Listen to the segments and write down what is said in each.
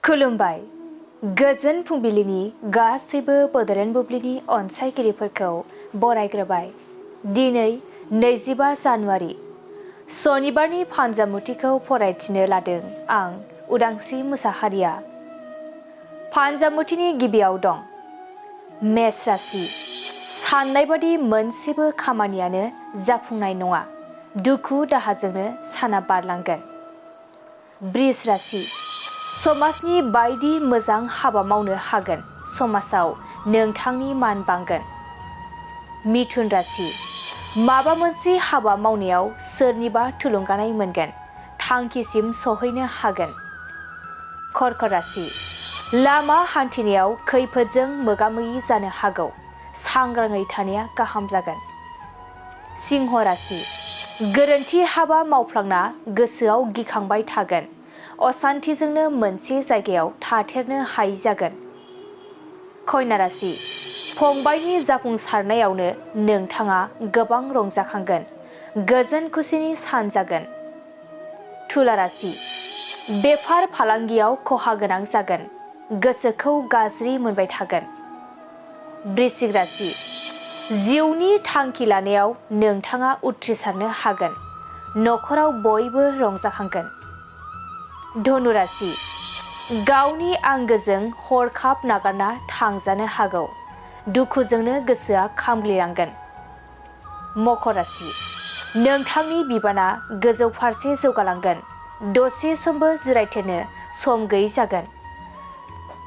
खुलुमबाय गोजोन फुंबिलिनि गासैबो बड'लेण्ड बुब्लिनि अनसायगिरिफोरखौ बरायग्रोबाय। दिनै 25 जानुवारि सनिबारनि फानजामुथिखौ फरायथिनो लादों आं उदांस्रि मुसाहारिया। फानजामुथिनि गिबियाव दं मेष राशि। साननाय बादि मोनसेबो खामानियानो जाफुंनाय नङा, दुखु दाहाजोंनो साना बारलांगोन। बृष राशि। समाजनि बायदि मोजां हाबा मावनो हागोन, समाजाव नोंथांनि मान बांगोन। मिथुन राशि। माबा मोनसे हाबा मावनायाव सोरनिबा थुलुंगानाय मोनगोन, थांखिसिम सहैनो हागोन। कर्कट राशि। लामा हान्थिनायाव खैफोदजों मोगा मोगि जानो हागौ, सांग्राङै थानाया गाहाम जागोन। सिंह राशि। गोरोन्थि हाबा मावफ्लांना गोसोआव गिखांबाय थागोन, असान्थिजोंनो मोनसे जायगायाव थाथेरनो हायै जागोन। कन्या राशि। फंबायनि जाफुंसारनायावनो नोंथाङा गोबां रंजाखांगोन, गोजोन खुसिनि सान जागोन। तुला राशि। बेफार फालांगियाव खहा गोनां जागोन, गोसोखौ गाज्रि मोनबाय थागोन। वृश्चिक राशि। जिउनि थांखि लानायाव नोंथाङा उथ्रिसारनो हागोन, नखराव बयबो रंजाखांगोन। धनु राशि। गावनि आंगोजों हरखाब नागारना थांजानो हागौ, दुखुजोंनो गोसोआ खामग्लिलांगोन। मकर राशि। नोंथांनि बिबाना गोजौ फारसे जौगालांगोन, दसे समबो जिरायथेनो सम गैयै जागोन।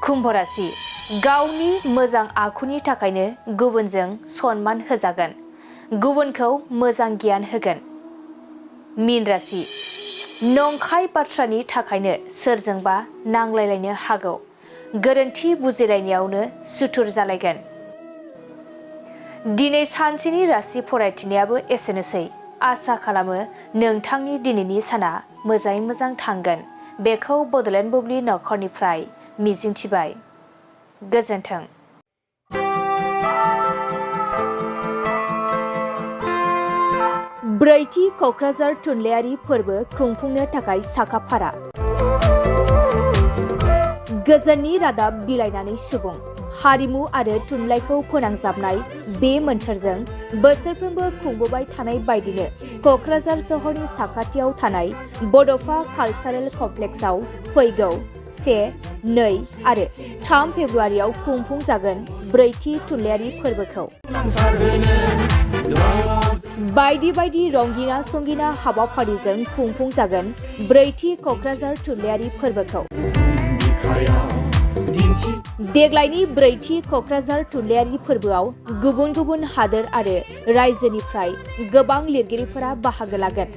कुम्भ राशि। गावनि मोजां आखुनि थाखायनो गुबुनजों सनमान होजागोन, गुबुनखौ मोजां गियान होगोन। मीन राशि। नंखाय बाथ्रानि थाखायनो सोरजोंबा नांलायलायनो हागौ, गोरोन्थि बुजिलायनायावनो सुथुर जालायगोन। दिनै सानसेनि राशि फरायथिनायाबो एसेनोसै। आसा खालामो नोंथांनि दिनैनि साना मोजाङै मोजां थांगोन, बेखौ बड'लेण्ड बुब्लि नखरनिफ्राय मिजिंथिबाय। गोजोन्थों। ब्रैथि क'क्राझार थुनलाइयारि फोरबो खुंफुंनो थाखाय साखाफारा। गोजोननि रादाब बिलाइनानै सुबुं हारिमु आरो थुनलाइखौ फोनांजाबनाय बे मोन्थोरजों बोसोरफ्रोमबो खुंबोबाय थानाय बायदिनो क'क्राझार सहरनि साखाथियाव थानाय बड'फा कालचारेल कमप्लेक्सआव फैगौ 1, 2 आरो 3 फेब्रुवारियाव खुंफुंजागोन ब्रैथि थुनलाइयारि फोरबोखौ। बायदि बायदि रंगिना संगिना हाबाफारिजों खुंफुंजागोन ब्रैथि क'क्राझार थुनलाइयारि फोरबोखौ। देग्लायनि ब्रैथि क'क्राझार थुनलाइयारि फोरबोआव गुबुन गुबुन हादोर आरो रायजोनिफ्राय गोबां लिरगिरिफोरा बाहागो लागोन।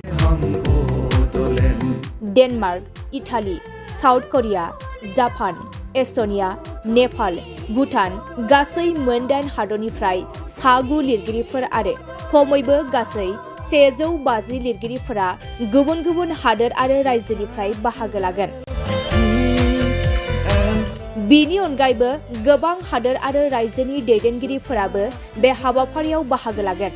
Denmark, Italy, South Korea, Japan, Estonia, Nepal, Bhutan गासै मोन 8 हादरनिफ्राय 9 लिरगिरिफोर आरो खमैबो गासै 150 लिरगिरिफोरा गुबुन गुबुन हादोर आरो रायजोनिफ्राय बाहागो लागोन। बिनि अनगायैबो गोबां हादोर आरो रायजोनि दैदेनगिरिफोराबो बे हाबाफारियाव बाहागो लागोन।